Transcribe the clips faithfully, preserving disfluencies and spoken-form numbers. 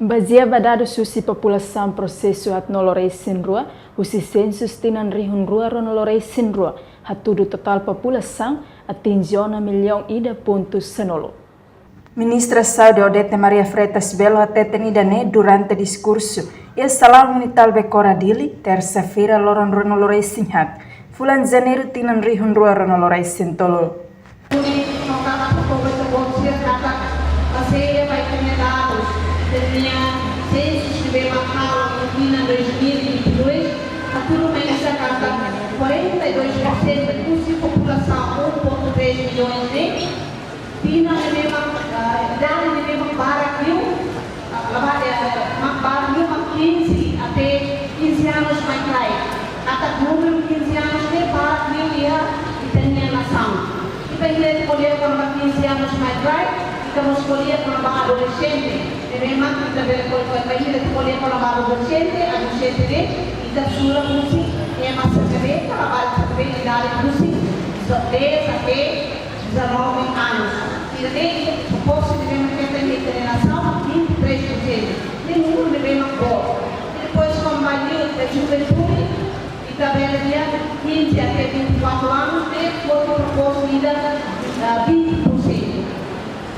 Bazeia ba dadus husi populasaun prosesu haat-nulu-resin-rua husi sensus tinan rihun rua ruanulu-resin-rua, hatudu totál populasaun atinje ona millaun ida pontu sanulu. Ministra Saúde Odete Maria Freitas Belo hateten ida-ne'e durante diskursu iha Salaun Unital Becora Dili, tersa-feira, loron ruanulu-resin-haat, fulan Janeiru, tinan rihun rua ruanulu-resin-tolu. Hodi no kata promover ke bolsir kata bazeia ba ita-nia dadus, ita-nia sensus ne'ebé mak halo iha tinan dois mil e vinte e dois, hatudu mai ita kata quarenta e dois por cento husi populasaun um ponto três milhões ne'e, tinan ne'ebé mak, ah, idade ne'ebé mak barak liu, ah, labarik, eh, mak barak liu mak quinze até quinze anos mai kraik. Katak númeru quinze anos ne'e barak liu iha ita-nia nasaun. Ita, ita ko'alia kona-ba quinze anos mai kraik, ita mós ko'alia kona-ba adolexente. Ne'ebé mak ita bele ko'alia, ita ko'alia kona-ba adolexente, adolexente ne'e ita sura husi ema sira ne'ebé, ka labarik sira ne'ebé idade husi dez até dezanove anos. Ida-ne'e, proposta ne'ebé mak keta iha ita-nia nasaun, vinte e três por cento. Ne'e númeru ne'ebé mak boot. I depois, kona-ba liu, eh, juventude, ita bele dehan quinze até vinte e quatro anos, ne'e foti proposta ida, ah, vinte por cento.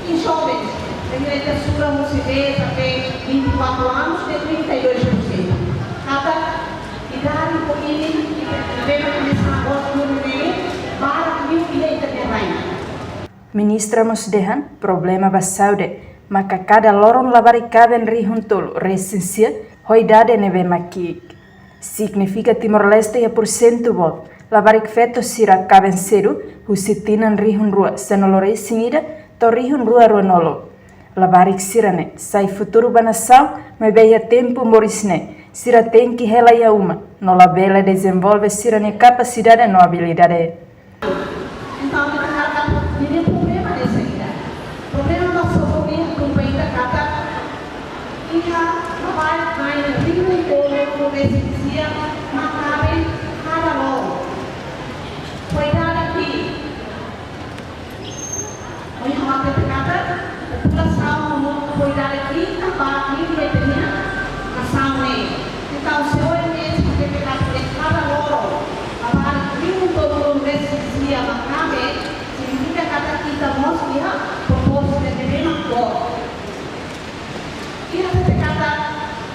I jovens, ne'e ita sura husi dez até vinte e quatro anos, ne'e trinta e dois por cento. Katak idade ho imi, ita bele komesa agora, númeru ne'e barak liu iha ita-nia rain. Ministra mós dehan, problema ba saúde maka kada loron labarik kaben rihun tolu resin sia ho idade ne'ebé mak ki'ik. Signifika Timor-Leste iha porsentu boot, labarik feto sira kaben sedu husi tinan rihun rua sanulu-resin-ida to'o rihun rua ruanulu. Labarik sira-ne'e sai futuru ba nasaun, maibé iha tempu moris ne'e sira tenke hela iha uma no labele dezenvolve sira-nia kapasidade no abilidade. Entaun, ita harap ida-ne'e problema ne'e saida? Problema ba sopo nia, tanba ita katak iha labarik mai rihun tolu resin sia mak kaben kada loron. Ho idade ki'ik. Ohin ha'u hatete katak populasaun ho idade ki'ik barak liu iha ita-nia nasaun ne'e. Entaun, se O M S hatete katak kada loron labarik rihun tolu resin sia mak kaben, signifika katak ita mós iha proposta ne'ebé mak boot. Ita hatete katak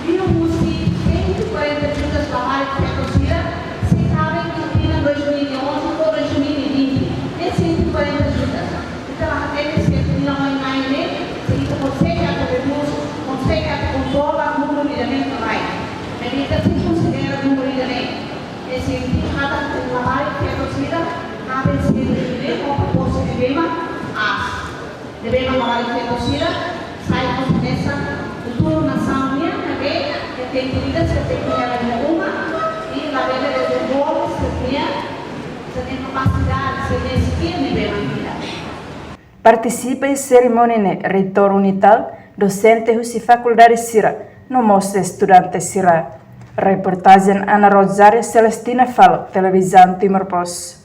liu husi cento e quarenta jutas labarik feto sira sei kaben iha tinan dois mil e onze to'o dois mil e vinte, ne'e cento e quarenta jutas. Ita la hatene se tinan oin mai ne'e, se ita konsege atu redús, konsege atu kontrola númeru ida-ne'e ka lae. Maibé ita sei konsidera númeru ida-ne'e. Ne'e signifika katak labarik feto sira kaben sedu liu ho proposta ne'ebé mak aas. Ne'ebé mak labarik feto sira sai komesa futuru nasaun nian, maibé iha tempu ida sira tenke hela iha uma i labele dezenvolve sira-nia, sira-nia kapasidade, sira-nia skill ne'ebé mak iha. Partisipa iha serimónia ne'e Reitór Unital, dosente husi fakuldade sira, no mós estudante sira. Reportajen Ana Rosário, Celestina Falo, Televizaun Timor Post.